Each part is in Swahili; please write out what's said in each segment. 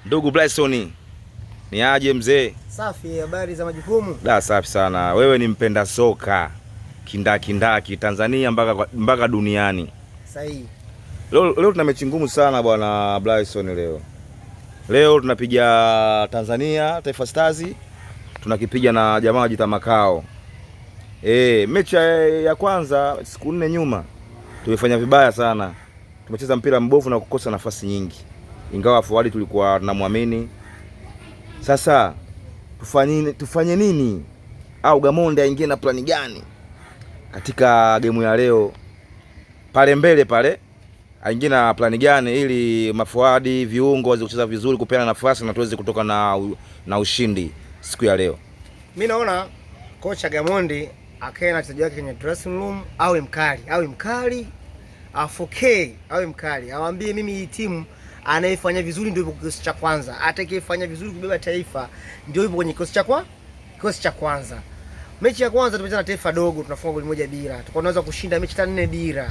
Ndugu Bryson, ni aje mzee? Safi, habari za majukumu? Da, safi sana. Wewe ni mpenda soka kindakindaki Tanzania mpaka duniani. Sahihi. Leo tuna mechi ngumu sana bwana Bryson leo. Leo tunapiga Tanzania Taifa Stars, tunakipiga na jamaa wajita Makao. Mechi ya kwanza siku 4 nyuma tumefanya vibaya sana. Tumecheza mpira mbovu na kukosa nafasi nyingi. Ingawa forward tulikuwa tunamwamini. Sasa tufanye nini? Au Gamonde aingie na plani gani katika gemu ya leo? Pale mbele pale aingie na plani gani ili mafuadi viungo waweze kucheza vizuri, kupeana nafasi na tuweze kutoka na ushindi siku ya leo. Mimi naona kocha Gamondi akae na wachezaji wake kwenye dressing room, awe mkali, afokee, awe mkali, awaambie mimi hii timu anayefanya vizuri ndio yupo kikosi cha kwanza, atakayefanya vizuri kubeba taifa ndio yupo kwenye kikosi cha kwanza. Mechi ya kwanza tumecheza na taifa dogo, tunafunga goli 1-0. Tulikuwa tunaweza kushinda mechi hata 4-0.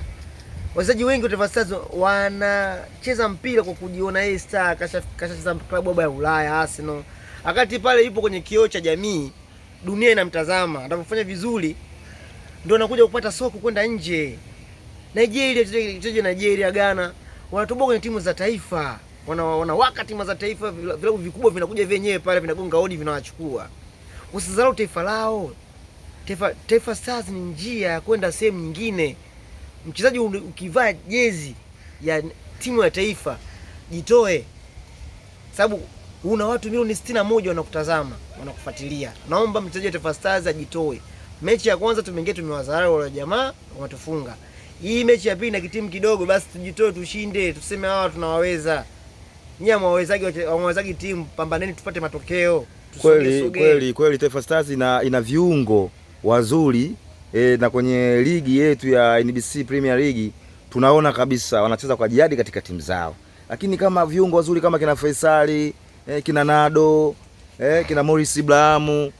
Wachezaji wengi wa Taifa Stars wanacheza mpira kwa kujiona yeye star, kashacheza klabu ya Ulaya Arsenal. Wakati pale yupo kwenye kioo cha jamii, dunia inamtazama. Atakapofanya vizuri ndio anakuja kupata soko kwenda nje. Nigeria, wachezaji Nigeria, Ghana wanatoboa kwenye timu za taifa. Wanawaka timu za taifa, vilabu vikubwa vinakuja vyenyewe pale vinagonga hodi vinawachukua. Usidharau taifa lao. Taifa Stars ni njia ya kwenda sehemu nyingine. Mchezaji ukivaa jezi ya timu ya taifa jitoe, sababu una watu milioni 61 wanakutazama, wanakufuatilia. Naomba mchezaji wa Taifa Stars ajitoe. Mechi ya kwanza tumeingia tumewadharau wale jamaa, wametufunga. Hii mechi ya pili na kitimu kidogo, basi tujitoe, tushinde, tuseme hawa tunawaweza. Nyie hamwawezagi timu, pambaneni tupate matokeo. Kweli Tusogee. kweli kweli, Taifa Stars ina viungo wazuri na kwenye ligi yetu ya NBC Premier League tunaona kabisa wanacheza kwa jihadi katika timu zao, lakini kama viungo wazuri kama kina Faisali kina Nado kina Morris Ibrahimu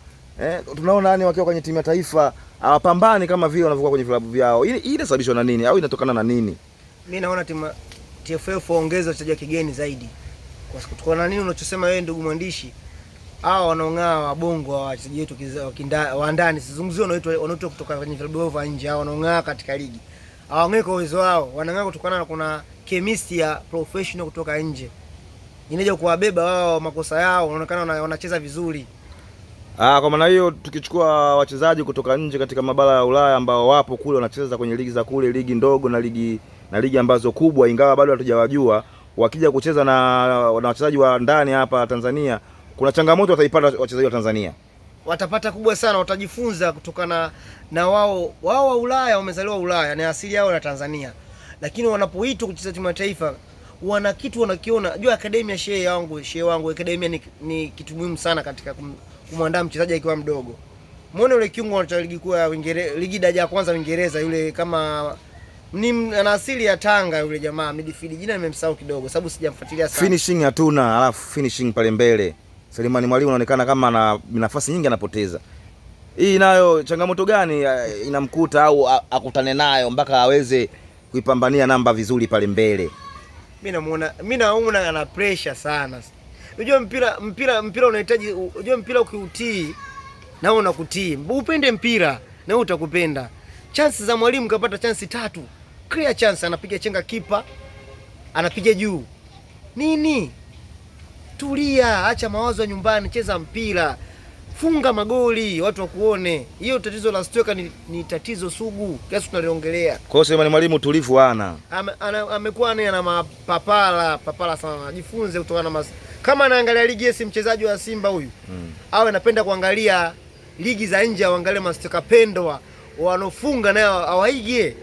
tunaona yani wakiwa kwenye timu ya taifa hawapambani kama vile wanavyokuwa kwenye vilabu vyao. Hii inasababishwa na nini au inatokana na nini? Mimi naona timu TFF waongeze wachezaji wa kigeni zaidi. Kwa kutokana na nini unachosema wewe ndugu mwandishi, hawa wanaong'aa wabongo hawa wachezaji wetu wa ndani, sizungumzie wanaoitwa kutoka kwenye vilabu vya nje, hawa wanaong'aa katika ligi. Hawang'ai kwa uwezo wao, wanang'aa kutokana na kuna chemistry ya professional kutoka nje. Inaja kuwabeba wao makosa yao, wanaonekana wanacheza vizuri. Kwa maana hiyo tukichukua wachezaji kutoka nje katika mabara ya Ulaya ambao wapo kule wanacheza kwenye ligi za kule, ligi ndogo na ligi ambazo kubwa, ingawa bado hatujawajua, wakija kucheza na wachezaji wa ndani hapa Tanzania, kuna changamoto wataipata wachezaji wa Tanzania. Watapata kubwa sana, watajifunza kutokana na wao. Wao wa Ulaya wamezaliwa Ulaya na asili yao na Tanzania, lakini wanapoitwa kucheza timu ya taifa wana kitu wanakiona. Jua akademia, shehe wangu, akademia ni kitu muhimu sana katika kumwandaa mchezaji akiwa mdogo. Muone yule kiungo wa ligi kuu ya Uingereza, ligi daraja ya kwanza Uingereza, yule kama ni ana asili ya Tanga yule jamaa midfield, jina nimemsahau kidogo sababu sijamfuatilia sana. Finishing hatuna, alafu finishing pale mbele Selemani Mwalimu anaonekana kama ana nafasi nyingi anapoteza. Hii nayo changamoto gani inamkuta au akutane nayo mpaka aweze kuipambania namba vizuri pale mbele? Mimi naona ana pressure sana. Unajua mpira unahitaji, unajua mpira ukiutii na wewe unakutii. Upende mpira na wewe utakupenda. Chance za Mwalimu kapata chance 3. Clear chance, anapiga chenga kipa, anapiga juu. Nini? Tulia, acha mawazo ya nyumbani, cheza mpira. Funga magoli, watu wakuone. Hiyo tatizo la striker ni tatizo sugu kiasi tunaliongelea. Kwa hiyo Selemani Mwalimu tulivu ana. Amekuwa naye ana mapapala, papala sana. Ajifunze kutokana na kama anaangalia ligi yesi mchezaji wa Simba huyu. Awe anapenda kuangalia ligi za nje, aangalie mastoka pendwa wanofunga nayo awaige.